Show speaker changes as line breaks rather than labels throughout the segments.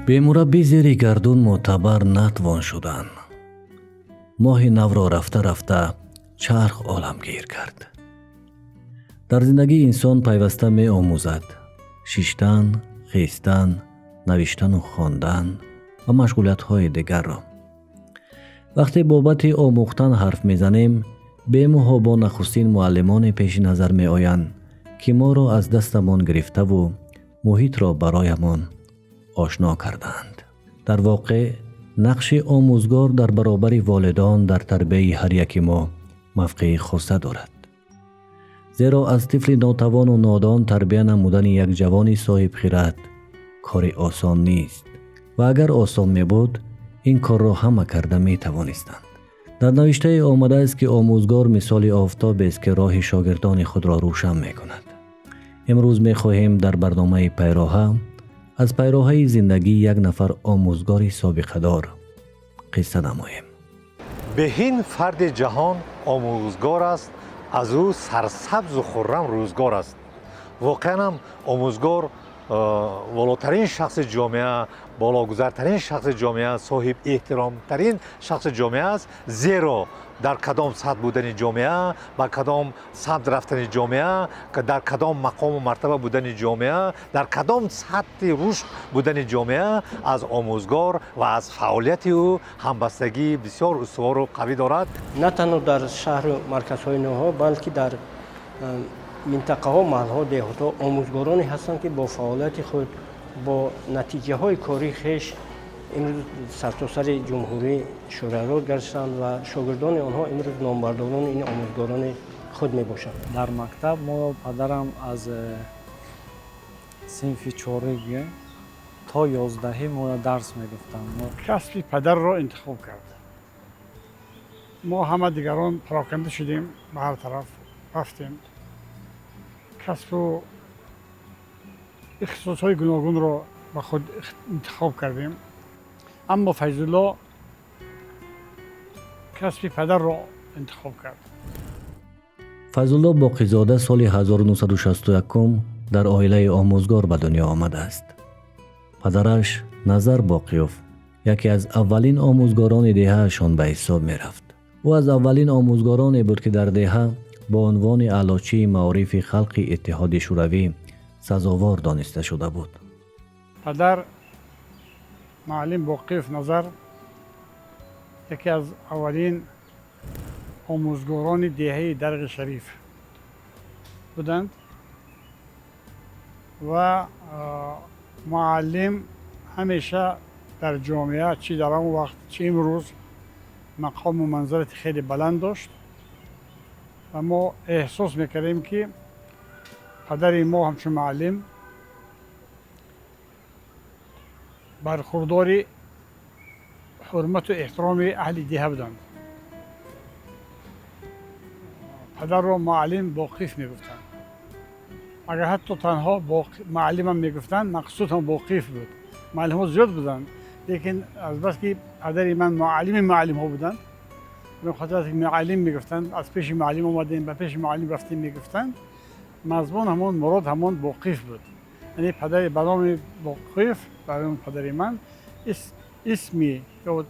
Бемураббӣ зери гардун мӯътабар натвон шудан. Моҳи навро рафта-рафта чарх оламгир кард. Дар зиндагӣ инсон пайваста меомӯзад: шиштан, хестан, навиштану хондан ва машғулиятҳои дигарро. Вақте бобати омӯхтан ҳарф мезанем, бемуҳобо нахустин муаллимоне пеши назар меоянд, ки моро аз дастамон гирифтаву муҳитро бароямон ошно кардаанд. Дар воқеъ, нақши омӯзгор дар баробари волидон дар тарбияи ҳар яки мо мавқеи хоса дорад, зеро аз тифли нотавону нодон тарбия намудани як ҷавони соҳибхират кори осон нест ва агар осон мебуд, ин корро ҳама карда метавонистанд. Дар навиштае омадааст, ки омӯзгор мисоли офтобест, ки роҳи шогирдони худро рӯшан мекунад. Имрӯз мехоҳем дар барномаи «Пайроҳа» аз пайроҳаи зиндагии як нафар омӯзгори собиқадор қисса намоем.
Беҳин фарди ҷаҳон омӯзгор аст, аз ӯ сарсабзу хуррам рӯзгор аст. Воқеан ҳам, омӯзгор волотарин шахси ҷомеа, баландгузартарин шахси ҷомеа, соҳиб эҳтиромтарин шахси ҷомеа аст, зеро дар кадом сатҳ будани ҷомеа, ба кадом самт рафтани ҷомеа, дар кадом мақому мартаба будани ҷомеа, дар кадом сатҳи рушд будани ҷомеа аз омӯзгор ва аз фаъолияти ӯ ҳамбастагии бисёр устувору қавӣ дорад.
На танҳо дар шаҳру марказҳои ноҳияҳо, балки дар минтақаҳо, маҳалҳо, деҳотҳо омӯзгороне ҳастанд, ки бо фаъолияти худ, бо натиҷаҳои кории хеш имрӯз сартосари ҷумҳурӣ шӯҳратёр гаштанд ва шогирдони онҳо имрӯз номбардорони ин омӯзгорони худ мебошанд.
Дар мактаб мо падарам аз синфи чорӣ гӯем то 11-ӣ мо дарс мегуфтанд.
Касби падарро интихоб кард. Мо ҳама дигарон пароканда шудем, ба ҳар тараф рафтем, касбу ихтисосҳои гуногунро ба худ интихоб кардем, аммо Файзулло касби падарро интихоб кард.
Файзулло Боқизода соли 1961 дар оилаи омӯзгор ба дунё омадааст. Падараш Назар Боқиёв яке аз аввалин омӯзгорони деҳаашон ба ҳисоб мерафт. Ӯ аз аввалин омӯзгороне буд, ки дар деҳа бо унвони Аълочии маорифи халқи Иттиҳоди Шӯравӣ сазовор дониста шуда буд.
Падар, муаллим Боқиев Назар, яке аз аввалин омӯзгорони деҳаи Дарғи Шариф буданд ва муаллим ҳамеша дар ҷомеа, чӣ дар он вақт, чӣ имрӯз, мақому манзалати хеле баланд дошт ва мо эҳсос мекардем, ки падари мо ҳамчун муаллим бархурдори ҳурмату эҳтироми аҳли деҳа буданд. Падарро муаллим Боқиф мегуфтанд. Агар ҳатто танҳо муаллимам мегуфтанд, мақсуд ҳам Боқиф буд. Муаллимҳо зиёд буданд, лекин азбаски падари ман муаллими муаллимҳо буданд, ба хотир ки муаллим мегуфтанд, аз пеши муаллим омадем, ба пеши муаллим рафтем мегуфтанд, мазмун ҳамон, мурод ҳамон Боқиф буд. Яъне падари ба номи Боқиф, ба номи падари ман, исми ё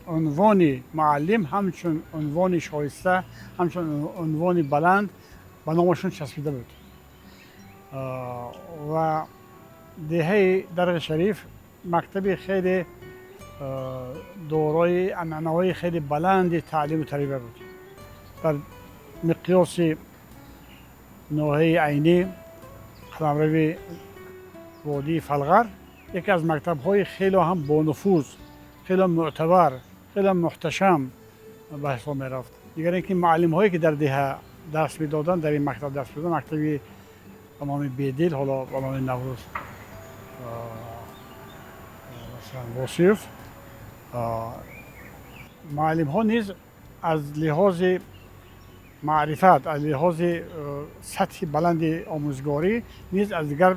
унвони муаллим ҳамчун унвони шоиста, ҳамчун унвони баланд ба номашон часпида буд. Ва деҳаи Дарғи Шариф мактаби хеле дорои анъанаҳои хеле баланди таълиму тарбия буд. Дар миқёси ноҳияи Айнӣ, қаламрави водии Фалғар, яке аз мактабҳои хело ҳам бонуфуз, хело мӯътабар, хело муҳташам ба ҳисоб мерафт. Дигар ин ки муаллимҳое, ки дар деҳа дарс медоданд, дар ин мактаб дарс медоданд, мактаби ба номи Бедил, ҳоло ба номи Наврӯз, масалан, Восиев, муаллимҳо низ аз лиҳози маърифат, аз лиҳози сатҳи баланди омӯзгорӣ низ аз дигар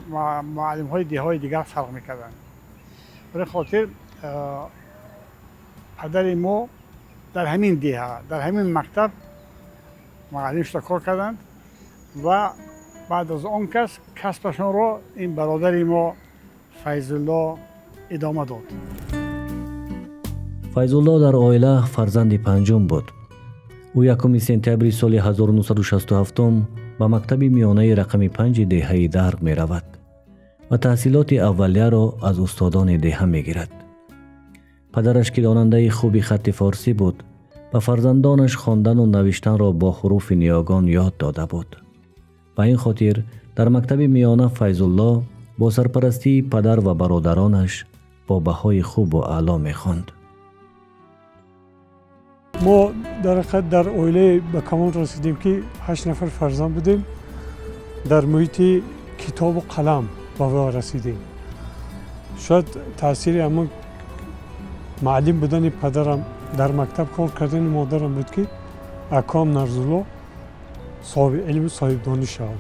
муаллимҳои деҳҳои дигар фарқ мекарданд. Барои хотир падари мо дар ҳамин деҳа, дар ҳамин мактаб муаллим шуда кор карданд ва баъд аз он кас касбашонро ин бародари мо Файзулло Идома дод.
Файзулло дар оила фарзанди панҷум буд. Ӯ 1 сентябри соли 1967 ба мактаби миёнаи рақами 5 деҳаи Дарг меравад ва таҳсилоти аввалияро аз устодони деҳа мегирад. Падараш, ки донандаи хуби хатти форсӣ буд, ба фарзандонаш хондану навиштанро бо ҳуруфи ниёгон ёд дода буд. Ба ин хотир дар мактаби миёна Файзулло бо сарпарастии падар ва бародаронаш бо баҳои хубу аъло мехонд.
Мо дар ҳақиқат дар оилае ба камол расидем, ки 8 нафар фарзанд будем. Дар муҳити китобу қалам ба во расидем. Шояд таъсири ҳамон муаллим будани падарам, дар мактаб кор кардани модарам буд, ки акоам Нарзулло соҳиби илму соҳибдониш шавад.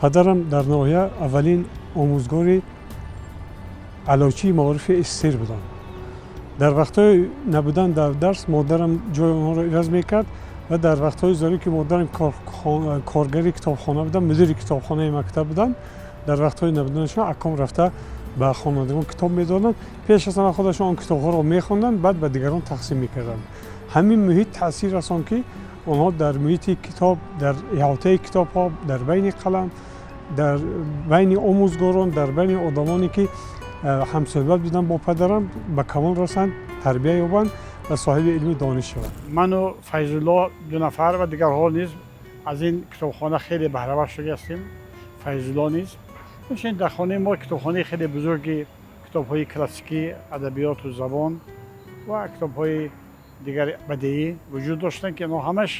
Падарам дар ноҳия аввалин омӯзгори аълочии маорифи СССР буданд. Дар вақтҳои набудан дар дарс модарам ҷои онҳоро иваз мекард ва дар вақтҳои зарурӣ, ки модарам коргари китобхона буданд, мудири китобхонаи мактаб буданд, дар вақтҳои набуданашон аком рафта ба хонандагон китоб медоданд. Пеш аз ҳама худашон он китобҳоро мехонданд, баъд ба дигарон тақсим мекарданд. Ҳамин муҳит таъсир расонд, ки онҳо дар муҳити китоб, дар иҳотаи китобҳо, дар байни қалам, дар байни омӯзгорон, дар байни одамоне, ки ҳамсӯҳбат буданд бо падарам, ба камол расанд, тарбия ёбанд ва соҳиби илму дониш шаванд.
Ману Файзулло ду нафар ва дигарҳо низ аз ин китобхона хеле баҳравар шуда ҳастем. Файзулло низ. Инчунин дар хонаи мо китобхонаи хеле бузурги китобҳои классикӣ, адабиёту забон ва китобҳои дигари бадеӣ вуҷуд доштанд, ки онҳо ҳамаш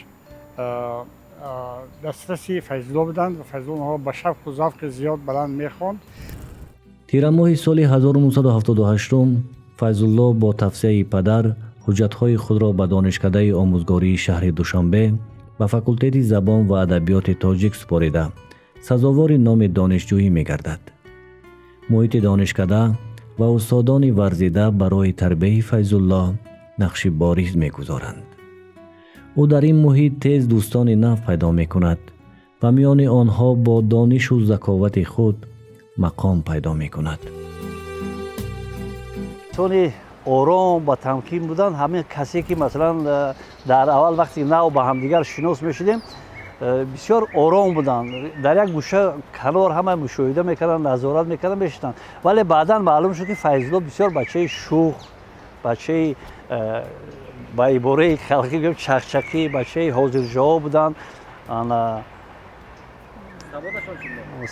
дастраси Файзулло буданд ва Файзулло онҳоро ба шавқу завқи зиёд баланд мехонд.
Тирамоҳи соли 1978 Файзулло бо тавсияи падар ҳуҷҷатҳои худро ба Донишкадаи омӯзгории шаҳри Душанбе ба факултети забон ва адабиёти тоҷик супорида, сазовори номи донишҷӯӣ мегардад. Муҳити донишкада ва устодони варзида барои тарбияи Файзулло нақши бориз мегузоранд. Ӯ дар ин муҳит тез дӯстони нав пайдо мекунад ва миёни онҳо бо донишу заковати худ мақом пайдо мекунад.
Инсони ором, ба тамкин буданд. Ҳамин касе, ки масалан дар аввал вақте нав ба ҳамдигар шинос мешудем, бисёр ором буданд, дар як гӯша канор ҳама мушоҳида мекарданд, назорат мекарданд, мешуданд. Вале баъдан маълум шуд, ки Файзулло бисёр бачаи шӯх, бачаи ба ибораи халқӣ гӯем, чақчақӣ, бачаи ҳозирҷавоб буданд.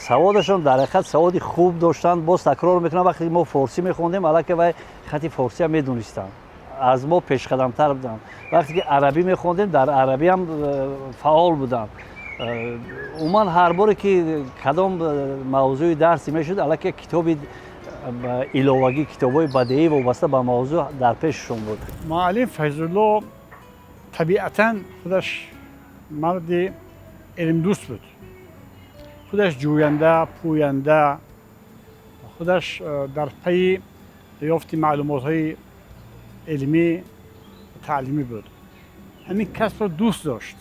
Саводашон дар ҳақиқат саводи хуб доштанд. Боз такрор мекунам, вақте мо форсӣ мехондем, аллакай вай хати форсиам медонистанд, аз мо пешқадамтар буданд. Вақте ки арабӣ мехондем, дар арабиам фаъол буданд. Умуман, ҳар боре ки кадом мавзӯи дарсе мешуд, аллакай китоби иловагӣ, китобҳои бадеӣ вобаста ба мавзӯъ дар пешашон буд.
Муаллим Файзулло табиатан худаш марди илмдӯст буд, худаш ҷӯянда, пӯянда, худаш дар пайи ёфти маълумотҳои илмӣ, таълимӣ буд. Ҳамин касбро дӯст дошт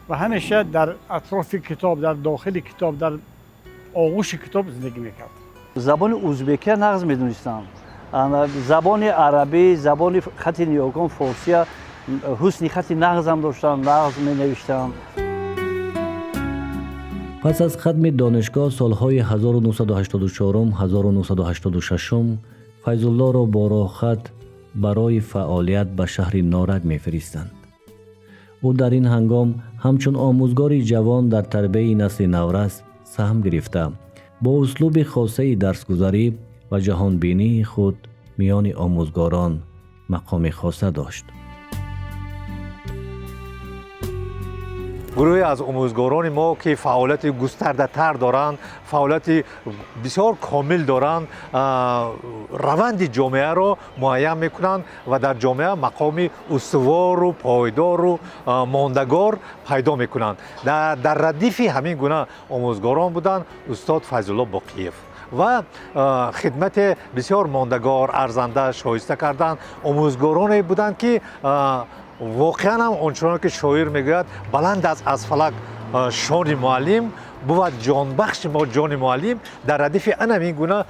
ва ҳамеша дар атрофи китоб, дар дохили китоб, дар оғӯши китоб зиндагӣ мекард.
Забони узбекия нағз медонистам, забони арабӣ, забони хати ниёгон форсия, ҳусни хати нағзам доштам, нағз менавиштам.
Пас аз хатми донишгоҳ солҳои 1984-1986 Файзуллоро бо роҳхат барои фаъолият ба шаҳри Норак мефиристанд. Ӯ дар ин ҳангом ҳамчун омӯзгори ҷавон дар тарбияи насли наврас саҳм гирифта, бо услуби хосаи дарсгузарӣ ва ҷаҳонбинии худ миёни омӯзгорон мақоми хоса дошт.
Гурӯҳе аз омӯзгорони мо, ки фаъолияти густардатар доранд, фаъолияти бисёр комил доранд, раванди ҷомеаро муайян мекунанд ва дар ҷомеа мақоми устувору пойдору мондагор пайдо мекунанд. Дар радифи ҳамин гуна омӯзгорон буданд устод Файзулло Боқиев ва хидмати бисёр мондагор, арзанда, шоиста карданд. Омӯзгороне буданд, ки воқеан ҳам ончунон ки шоир мегӯяд, баланд аст аз фалак Шони муаллим бувад ҷонбахши мо ҷони муаллим, дар радифи ана ин гуна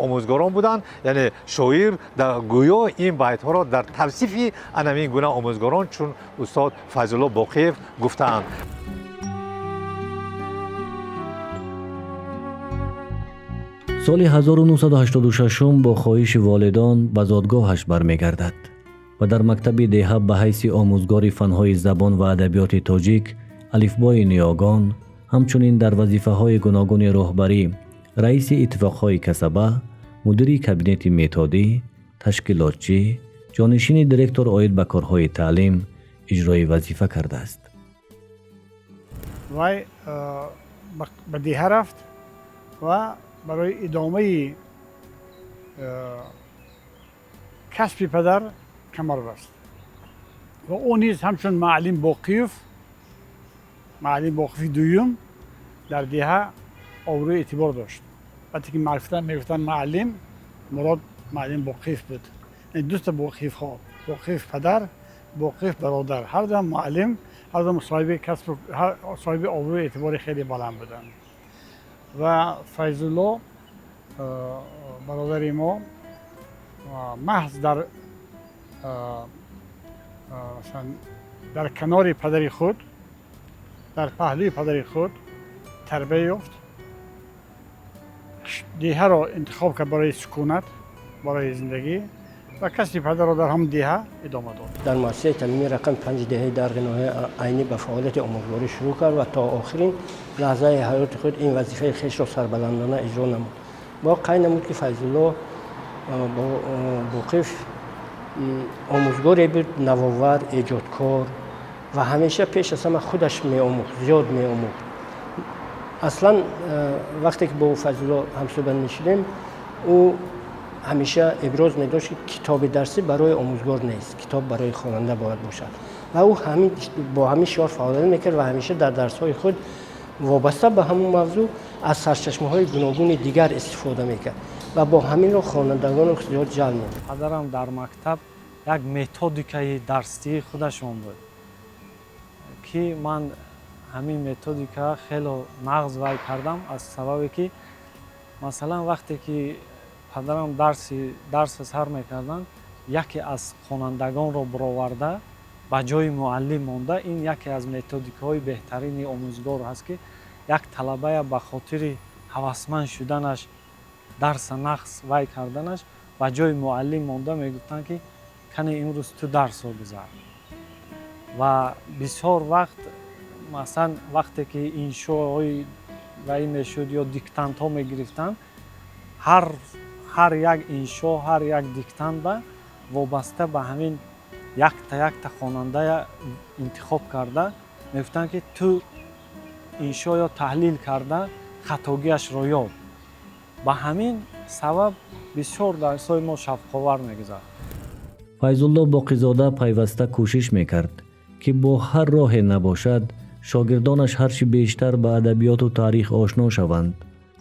омӯзгорон буданд. Яъне шоир гӯё ин байтҳоро дар тавсифи ана ин гуна омӯзгорон чун устод Файзулло Боқиев гуфтаанд.
Соли 1986 бо хоҳиши волидон ба зодгоҳаш бармегардад ва дар мактаби деҳа ба ҳайси омӯзгори фанҳои забон ва адабиёти тоҷик, алифбои ниёгон, ҳамчунин дар вазифаҳои гуногуни роҳбарӣ, раиси иттифоқҳои касаба, мудири кабинети методӣ, ташкилотчӣ, ҷонишини директор оид ба корҳои таълим иҷрои вазифа кардааст.
Вай ба деҳа рафт ва барои идомаи касби падар камар баст ва ӯ низ ҳамчун муаллим Боқиев, муаллим Боқиеви дуюм дар деҳа обрӯи эътибор дошт. Вақте ки мегуфтанд муаллим, мурод муаллим Боқиев буд. Дута Боқиевҳо, Боқиев падар, Боқиев бародар, ҳар дуам муаллим, ҳар дуам соҳиби касб, соҳиби обрӯи эътибори хеле баланд буданд. Ва Файзулло бародари мо маҳз дар канори падари худ, дар паҳлӯи падари худ тарбия ёфт. Деҳаро интихоб кард барои сукунат, барои зиндагӣ ва касби падарро дар ҳам деҳа идома дод.
Дар муассисаи таълимии рақами 5 деҳаи Дарғи ноҳияи Айнӣ ба фаъолияти омӯзгорӣ шурӯъ кард ва то охирин лаҳзаи ҳаёти худ ин вазифаи хешро сарбаландона иҷро намуд. Бо қайд намуд, ки Файзулло Боқиев омӯзгоре буд навовар, эҷодкор ва ҳамеша пеш аз ҳама худаш меомӯхт, зиёд меомӯхт. Аслан вақте ки бо Файзулло ҳамсӯҳбат мешудем, ӯ ҳамеша иброз медошт, ки китоби дарсӣ барои омӯзгор нест, китоб барои хонанда бояд бошад. Ва ӯ бо ҳамин шиор фаъолият мекард ва ҳамеша дар дарсҳои худ вобаста ба ҳамон мавзӯъ аз сарчашмаҳои гуногуни дигар истифода мекард ва бо ҳаминро хонандагонро зиёд ҷалб мекард.
Падарам дар мактаб як методикаи дарсии худашон буд, ки ман ҳамин методика хело нағз вай кардам, аз сабабе ки масалан вақте ки падарам дарса сар мекарданд, яке аз хонандагонро бароварда ба ҷои муаллим монда. Ин яке аз методикаҳои беҳтарини омӯзгор ҳаст, ки як талабая ба хотири ҳавасманд шуданаш, дарса нағз вай карданаш ба ҷои муаллим монда мегуфтанд, ки кане имрӯз ту дарсро гузар. Ва бисёр вақт масалан вақте ки иншоҳои вай мешуд ё диктантҳо мегирифтанд, ҳар як иншо, ҳар як диктант вобаста ба ҳамин якта якта хонандая интихоб карда мегуфтанд, ки ту иншо ё таҳлил карда хатогиашро ёб. Ба ҳамин сабаб бисёр дарсҳои мо шавқовар мегузард.
Файзулло Боқизода пайваста кӯшиш мекард, ки бо ҳар роҳе набошад шогирдонаш ҳарчи бештар ба адабиёту таърих ошно шаванд,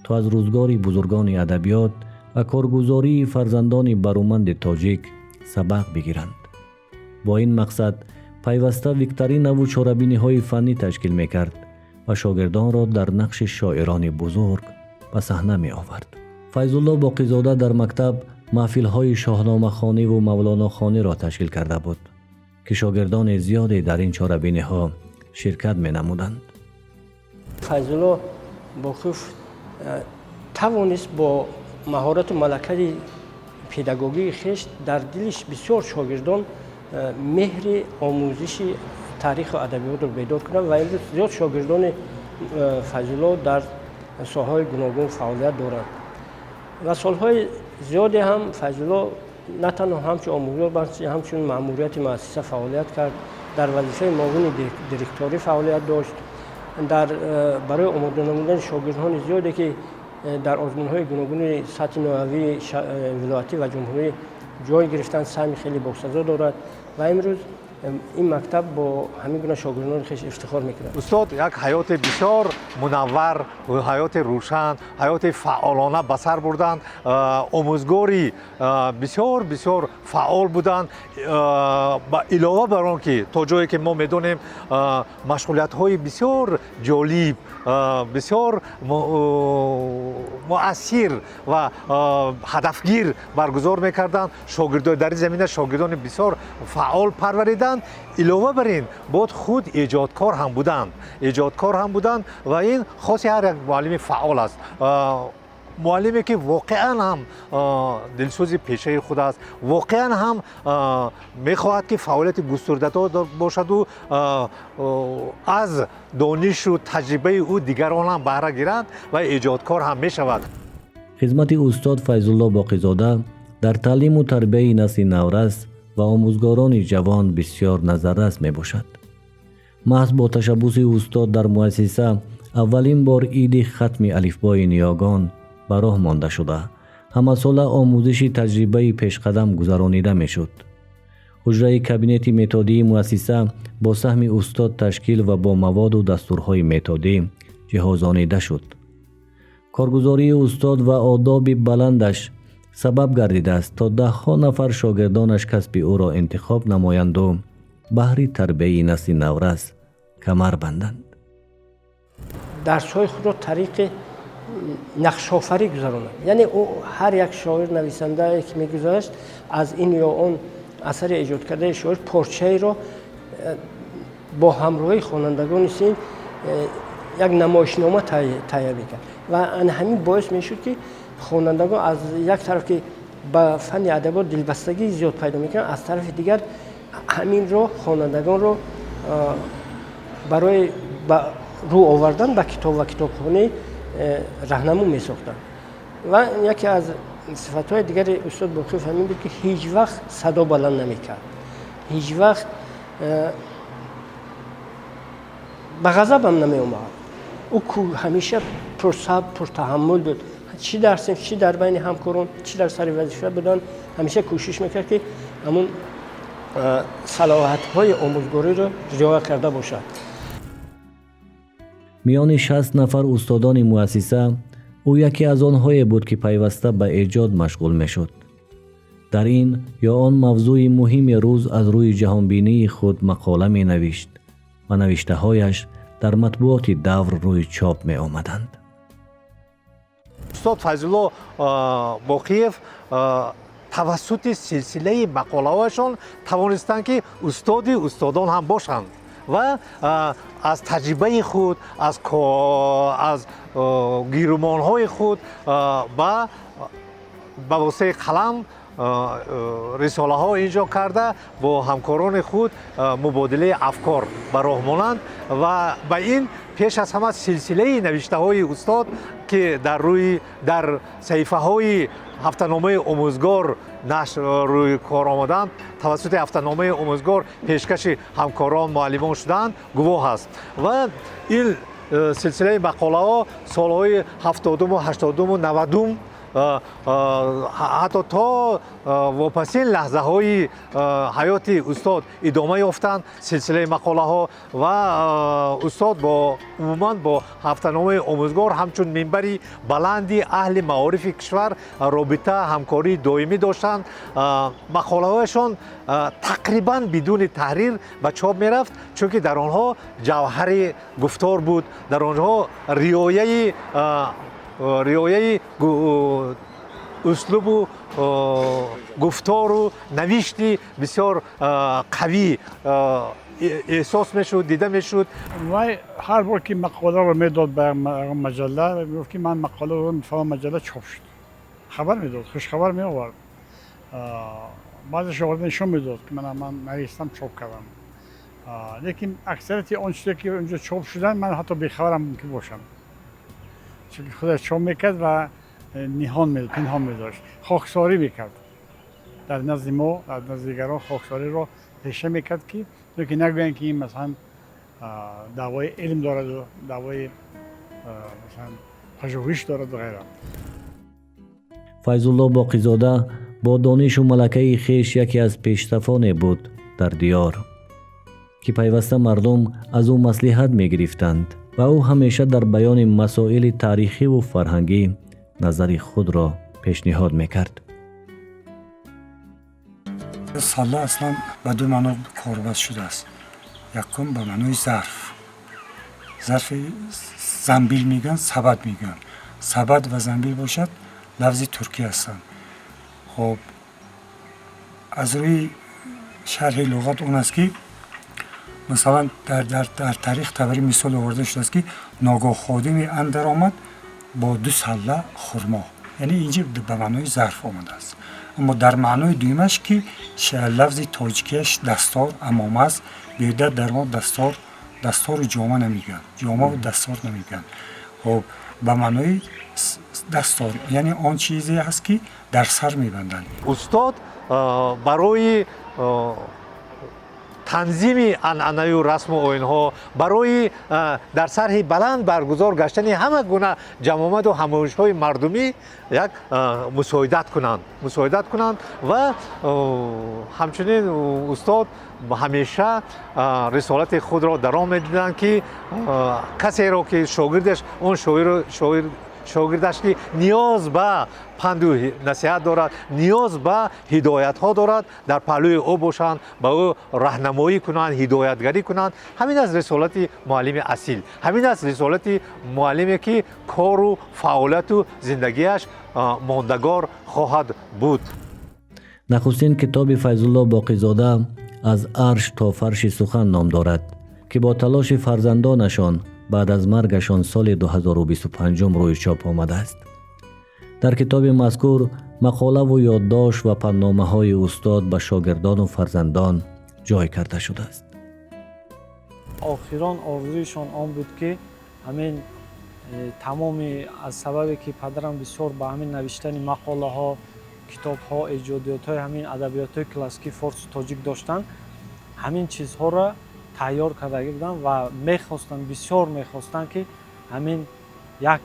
то аз рӯзгори бузургони адабиёт ва коргузории фарзандони баруманди тоҷик сабақ бигиранд. Бо ин мақсад пайваста викторинаву чорабиниҳои фаннӣ ташкил мекард ва шогирдонро дар нақши шоирони бузург ба саҳна меовард. Файзулло Боқизода дар мактаб маҳфилҳои шоҳномахониву мавлонохониро ташкил карда буд, ки шогирдони зиёде дар ин чорабиниҳо ширкат менамуданд.
Файзулло Боқиев тавонист бо маҳорату малакаи педагогии хеш дар дили бисёр шогирдон меҳри омӯзиши таъриху адабиётро бедор кунад ва имрӯз зиёд шогирдони Файзулло дар соҳаҳои гуногун фаъолият доранд. Ва солҳои зиёде ҳам Файзулло на танҳо ҳамчун омӯзгор, балки ҳамчун маъмурияти муассиса фаъолият кард, дар вазифаи муовини директорӣ фаъолият дошт, дар барои омода намудани шогирдони зиёде, ки дар озмунҳои гуногуни сатҳи ноҳиявӣ, вилоятӣ ва ҷумҳурӣ ҷой гирифтанд, саҳми хеле босазо дорад. Ва имрӯз Ин мактаб бо ҳамин гуна шогирдони хеш ифтихор мекунад.
Устод як ҳаёти бисёр мунаввар, ҳаёти рӯшан, ҳаёти фаъолона ба сар бурданд. Омӯзгори бисёр бисёр фаъол буданд. Илова бар он ки то ҷое ки мо медонем, машғулиятҳои бисёр ҷолиб, бисёр муассир ва ҳадафгир баргузор мекарданд. Шогирдои дар ин замина шогирдони бисёр фаъол парвариданд. Илова бар ин, бод худ эҷодкор ҳам буданд, эҷодкор ҳам буданд, ва ин хоси ҳар як муаллими фаъол аст. Муаллиме ки воқеан ҳам дилсӯзи пешаи худ аст, воқеан ҳам мехоҳад, ки фаъолияти густурдатор бошаду аз донишу таҷрибаи ӯ дигарон ҳам баҳра гиранд, ва эҷодкор ҳам мешавад.
Хизмати устод Файзулло Боқизода дар таълиму тарбияи насли наврас ва омӯзгорони ҷавон бисёр назаррас мебошад. Маҳз бо ташаббуси устод дар муассиса аввалин бор иди хатми алифбои ниёгон ба роҳ монда шуда, ҳамасола омӯзиши таҷрибаи пешқадам гузаронида мешуд. Ҳуҷраи кабинети методии муассиса бо саҳми устод ташкил ва бо маводу дастурҳои методӣ ҷиҳозонида шуд. Коргузории устод ва одоби баландаш сабаб гардидааст, то даҳҳо нафар шогирдонаш касби ӯро интихоб намоянду баҳри тарбияи насли наврас камар банданд.
Дарсҳои худро тариқи нақшофарӣ гузаронад, яъне ӯ ҳар як шоир, нависандае ки мегузашт, аз ин ё он асари эҷодкардаи шоир порчаеро бо ҳамроҳии хонандагони синф як намоишнома таҳия мекард, ва ана ҳамин боис мешуд, ки хонандагон аз як тараф ки ба фанни адабиёт дилбастагии зиёд пайдо мекунанд, аз тарафи дигар ҳаминро хонандагонро барои рӯ овардан ба китоб ва китобхонӣ раҳнамун месохтанд. Ва яке аз сифатҳои дигари устод Боқиев ҳамин буд, ки ҳеҷ вақт садо баланд намекард, ҳеҷ вақт ба ғазабам намеомад. Ӯ ҳамеша пурсабр, пуртаҳаммул буд, чӣ дар синф, чӣ дар байни ҳамкорон, чӣ дар сари вазифа будан. Ҳамеша кӯшиш мекард, ки ҳамун салоҳиятҳои омӯзгориро риоя карда бошад.
Миёни 60 нафар устодони муассиса ӯ яке аз онҳое буд, ки пайваста ба эҷод машғул мешуд. Дар ин ё он мавзӯи муҳими рӯз аз рӯи ҷаҳонбинии худ мақола менавишт ва навиштаҳояш дар матбуоти давр рӯи чоп меомаданд.
Устод Файзулло Боқиев тавассути силсилаи мақолаҳояшон тавонистанд, ки устоди устодон ҳам бошанд ва аз таҷрибаи худ, аз гирумонҳои худ ба воситаи қалам рисолаҳо инҷо карда, бо ҳамкорони худ мубодилаи афкор ба роҳ монанд. Ва ба ин пеш аз ҳама силсилаи навиштаҳои устод, ки дар саҳифаҳои ҳафтаномаи «Омӯзгор» нашр рӯи кор омаданд, тавассути ҳафтаномаи «Омӯзгор» пешкаши ҳамкорон, муаллимон шуданд, гувоҳ аст. Ва ин силсилаи мақолаҳо солҳои 70-уму 80-уму 90-ум, ҳатто то вопасин лаҳзаҳои ҳаёти устод идома ёфтанд силсилаи мақолаҳо. Ва устод бо умуман бо ҳафтаномаи «Омӯзгор» ҳамчун минбари баланди аҳли маорифи кишвар робита, ҳамкории доимӣ доштанд. Мақолаҳояшон тақрибан бидуни таҳрир ба чоп мерафт, чунки дар онҳо ҷавҳари гуфтор буд, дар онҳо риояи услубу гуфтору навишти бисёр қавӣ эҳсос мешуд, дида мешуд.
Вай ҳар бор ки мақоларо медод ба маҷалла, мегуфт, ки ман мақола додам, фалон маҷалла чоп шуд, хабар медод, хушхабар меовард. Баъзе шогирдон нишон медод, ки ман навистам, чоп кардам. Лекин аксарияти он чизе ки онҷо чоп шуданд, ман ҳатто бехабарам мумкин бошам, чунки худаш чоп мекард ва ниҳон, пинҳон медошт, хоксорӣ мекард дар назди мо, дар назди дигарон хоксориро пеша мекард, ки нагӯянд, ки ин масалан даъвои илм дораду даъвои масалан пажӯҳиш дораду ғайра.
Файзулло Боқизода бо донишу малакаи хеш яке аз пешсафоне буд дар диёр. Ки пайваста мардум аз ӯ маслиҳат мегирифтанд ва ӯ ҳамеша дар баёни масоили таърихиву фарҳангӣ назари худро пешниҳод мекард.
Салла аслан ба ду маъно корбаст шудааст. Якум, ба маънои зарф, зарфи замбил мегӯянд, сабад мегӯянд. Сабад ва замбил бошад, лафзи туркӣ ҳастанд. Хоб, аз рӯи шарҳи луғат он аст, ки масалан дар таърих Табарӣ мисол оварда шудааст, ки ногоҳ ходиме андар омад бо ду салла хурмо, яъне инҷа ба маънои зарф омадааст. Аммо дар маънои дуюмаш, ки лафзи тоҷикияш дастор, амома аст, беҳтар дар мо дастор, дастору ҷома намегӯянд, ҷомаву дастор намегӯянд. Хоб, ба маънои дастор, яъне он чизе ҳаст, ки дар сар мебанданд.
Устод барои танзими анъанаю расму оинҳо, барои дар сатҳи баланд баргузор гаштани ҳама гуна ҷамъомаду ҳамоишҳои мардумӣ як мусоидат кунанд ва ҳамчунин устод ҳамеша рисолати худро дар он медиданд, ки касеро ки шогирдаш, он шогирдаш ки ниёз ба панду насиҳат дорад, ниёз ба ҳидоятҳо дорад, дар паҳлӯи ӯ бошанд, ба ӯ раҳнамоӣ кунанд, ҳидоятгарӣ кунанд. Ҳамин аст рисолати муаллими асил, ҳамин аст рисолати муаллиме, ки кору фаъолияту зиндагиаш мондагор хоҳад буд.
Нахустин китоби Файзулло Боқизода «Аз арш то фарши сухан» ном дорад, ки бо талоши фарзандонашон баъд аз маргашон соли 2025 рӯи чоп омадааст. Дар китоби мазкур мақолаву ёддошт ва пандномаҳои устод ба шогирдону фарзандон ҷой карда шудааст.
Охирон орзуишон он буд, ки ҳамин тамоми, аз сабабе ки падарам бисёр ба ҳамин навиштани мақолаҳо, китобҳо, эҷодиётҳои ҳамин адабиётҳои классикии форсу тоҷик доштанд, ҳамин чизҳоро тайёр кардагӣ буданд ва мехостанд, бисёр мехостанд, ки ҳамин як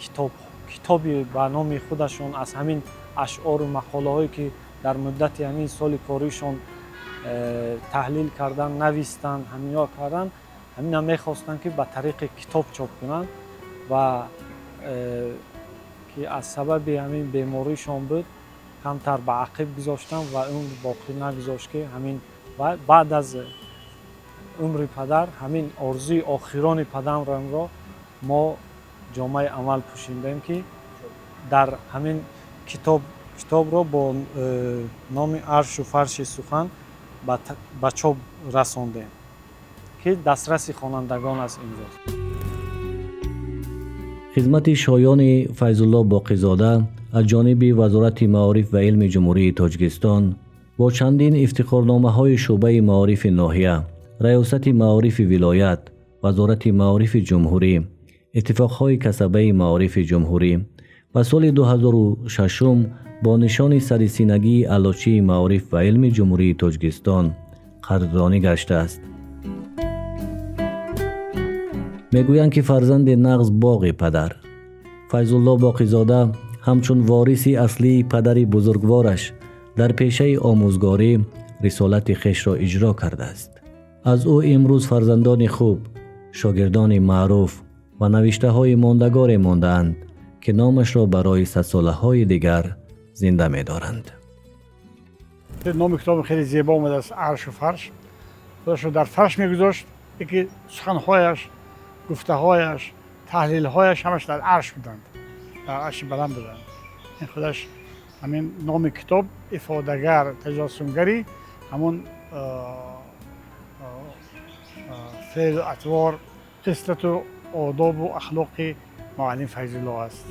китоб, китоби ба номи худашон аз ҳамин ашъору мақолаҳое, ки дар муддати ҳамин соли коришон таҳлил кардан, навистанд, ҳаминҳо кардан, ҳамина мехостанд, ки ба тариқи китоб чоп кунанд ва ки аз сабаби ҳамин беморишон буд, камтар ба ақиб гузоштанд ва умр боқӣ нагузошт, ки ҳамин баъд аз умри падар ҳамин орзуи охирони падарамро мо ҷомаи амал пӯшиндем, ки дар ҳамин китоб, китобро бо номи «Аршу фарши сухан» ба чоп расондем, ки дастраси хонандагон аст имрӯз.
Хизмати шоёни Файзулло Боқизода аз ҷониби Вазорати маориф ва илми Ҷумҳурии Тоҷикистон бо чандин ифтихорномаҳои шӯъбаи маорифи ноҳия, Раёсати маорифи вилоят, Вазорати маорифи ҷумҳурӣ, иттифоқҳои касабаи маорифи ҷумҳурӣ ва соли 2006 бо нишони сарисинагии Аълочии маориф ва илми Ҷумҳурии Тоҷикистон қадрдонӣ гаштааст. Мегӯянд, ки фарзанди нағз боғи падар. Файзулло Боқизода ҳамчун вориси аслии падари бузургвораш дар пешаи омӯзгорӣ рисолати хешро иҷро кардааст. Аз ӯ имрӯз фарзандони хуб, шогирдони маъруф ва навиштаҳои мондагоре мондаанд, ки номашро барои садсолаҳои дигар зинда медоранд.
Номи китоби хеле зебо омадааст, «Аршу фарш». Худашро дар фарш мегузошт, яке суханҳояш, гуфтаҳояш, таҳлилҳояш ҳамаш дар арш буданд, дар арши баланд буданд. Ин худаш ҳамин номи китоб ифодагар, таҷассумгари ҳамон феълу атвор, хислату одобу ахлоқи муаллим Файзулло аст.